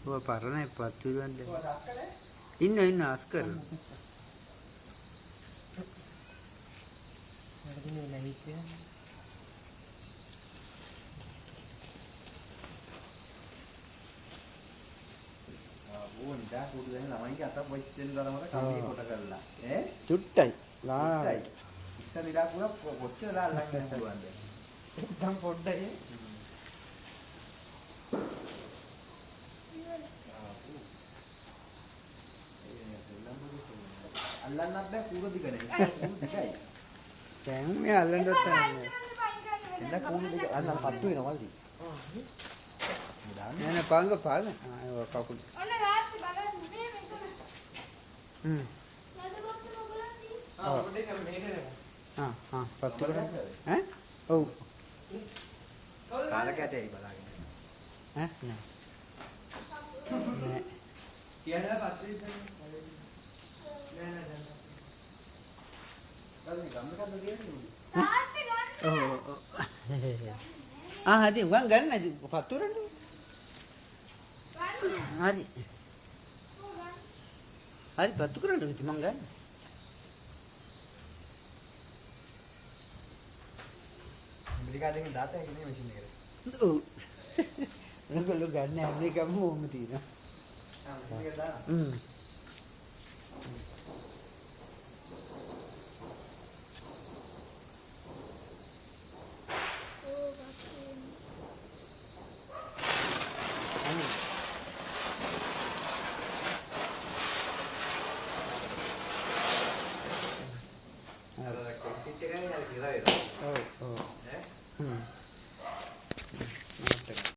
ඔය පරණයි පත්තු වෙනද? ඉන්න ඉන්න අස් කරන. මට දුන්නේ ලැබිච්ච එක. ආ නිදා කුඩු දැන් ළමයින්ගේ අත පොච්චෙන් තරමට කමේ කොට කරලා. ඈ? චුට්ටයි. ලා. ඉස්සර නිදා කුඩ කොච්චර ලා අල්ලන් ඉන්න පුළුවන්ද? දැන් පොඩ්ඩයි. අල්ලන්නත් බෑ කූර දිග නේ. කූරු දිගයි. දැන් මේ අල්ලන්නවත් තරන්නේ. එන්න කූරු දිග අන්න අර පත්තු වෙනවා මල්ලි. නෑ නෑ පාංග පාග. ආ ඒක කකුල. ඔන්න ගාත්තේ බලන්න මේ මෙතන. හ්ම්. නද බොත්තම ඔයගොල්ලන් තියෙන්නේ. ආ පොඩ්ඩක් නම් මේක නේ. ආ ආ පත්තු කරන්න. ඈ? ඔව්. කාල කැටයයි බලාගෙන. ඈ නෑ. නෑ. කියලා පත්තු ඉස්සර. නෑ නෑ දැන්. කවුද මේ ගම් එකක්ද කියන්නේ? තාත්තේ ගන්න. ඔව් ඔව්. ආ හරි උගන් ගන්න පත්තු කරන්න. ගන්න. හරි. ඔව් ගන්න. හරි පත්තු කරන්න ඉතින් මං ගන්න. ඇමරිකාවෙන් එකෙන් දාත හැකි නේ මැෂින් එකට. ඔව්. මේගොල්ලෝ ගන්න හැම එකම ඕම තියෙනවා. ආ මැෂින් එකට දානවා. හ්ම්.